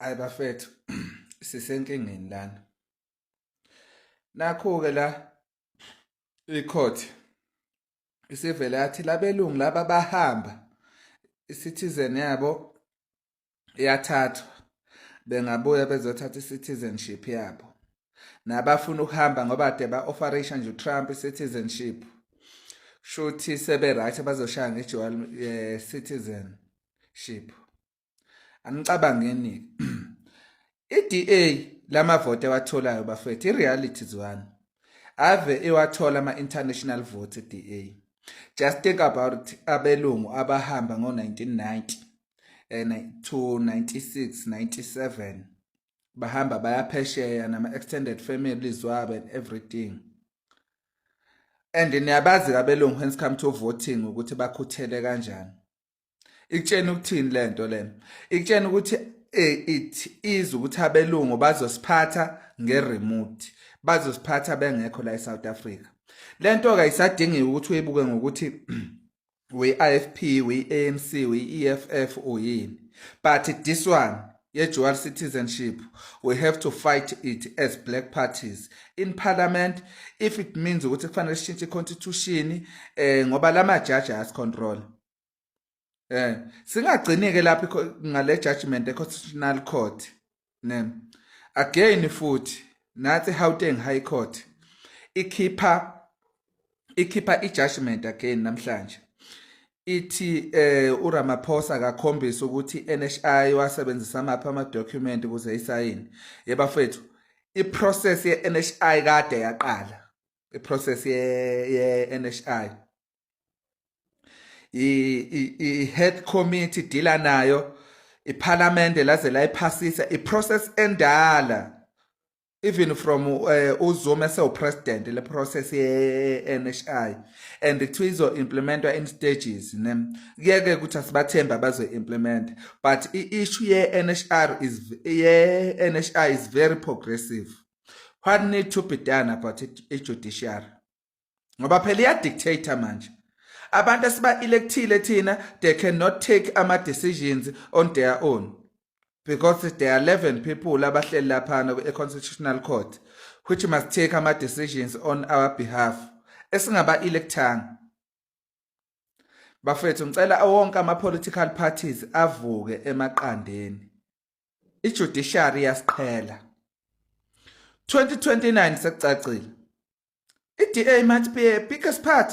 Hayi bafethu, sisenkingeni lana. Nakhu-ke la icourt isivele yathi labelungu laba bahamba, i-citizen yabo iyathathwa, bengabuya bezothatha i-citizenship yabo. Nabafuna ukuhamba ngoba kade ba-offerisha nje uTrump i-citizenship, shuthi sebe-right, bazoshaya nge-dual citizenship. Anicabangeni i-DA lamavoti ewatholayo bafethu, i-reality is one ave iwathola ama-international votes i-DA. Just think about it, abelungu abahamba ngo-1990 to 96 97, bahamba bayaphesheya nama-extended families wabo and everything, and niyabazi abelungu when it come to voting ukuthi bakhuthele kanjani. Ikutshena ukuthini lento lena? Ikutshena ukuthi it is ukuthi abelungu bazosiphatha ngeremote, bazosiphatha bengekho la eSouth Africa. Lento ke ayisadingi ukuthi uyibuke ngokuthi we-IFP, we-ANC, we-EFF, uyini, but this one ye-dual citizenship, we have to fight it as black parties in parliament if it means ukuthi kufanele sishintshe i-constitution, ngoba lamajaji ayasicontrol. Singagcini ke lapho ngale judgment e-Constitutional Court, ne. Again futhi nathi Gauteng High Court ikhipha i-judgment again namhlanje, ithi uRamaphosa akakhombisa ukuthi NHI wasebenzisa amaphi ama document ukuze isayini. Yebafethu, iprocess ye-NHI kade yaqala, iprocess ye NHI i-head committee deala nayo, iParliament laze layiphasisa, iprocess endala even from uZuma esewu-president, le process ye-NHI, and kuthiwa izo-implementwa in stages, ne. Kuyeke ukuthi asibathembe abazo-implement, but i-issue ye-NHR is ye-NHI is very progressive. What need to be done about it, i-judiciary, ngoba phela iya-dictate manje abantu esiba-electile thina, they cannot take ama-decisions on their own because there are 11 people abahleli laphana e-Constitutional Court which must take ama-decisions on our behalf esingaba-electanga. Bafethu, ngicela wonke ama-political parties avuke emaqandeni. I-judiciary yasiqhela. 2029 sekucacile, i-DA might be a biggest part.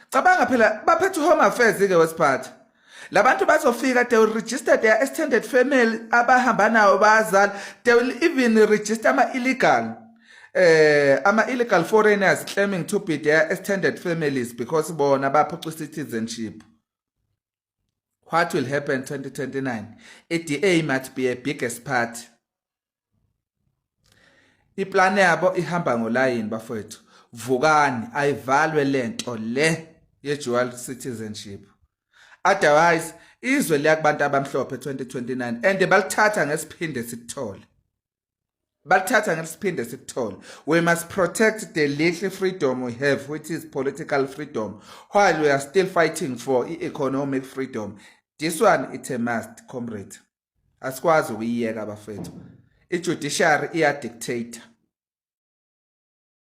Cabanga phela, baphethe Home Affairs ke wesiphathi. Labantu bazofika, they will register their extended family abahamba nawo, bazali. They will even register ama illegal foreigners claiming to be their extended families because bona baphuca citizenship. What will happen 2029? I-DA might be a biggest party. Iplan yabo ihamba ngolayini bafowethu. Vukani, ayivalwe lento le ye dual citizenship, otherwise izwe liya kubantu abamhlophe 2029, and balithatha ngesiphinde sikuthole, balithatha ngesiphinde sikuthole. We must protect the little freedom we have, which is political freedom, while we are still fighting for economic freedom. This one, it's a must, comrade. Asikwazi ukuyiyeka bafethu, i-judiciary iya-dictate.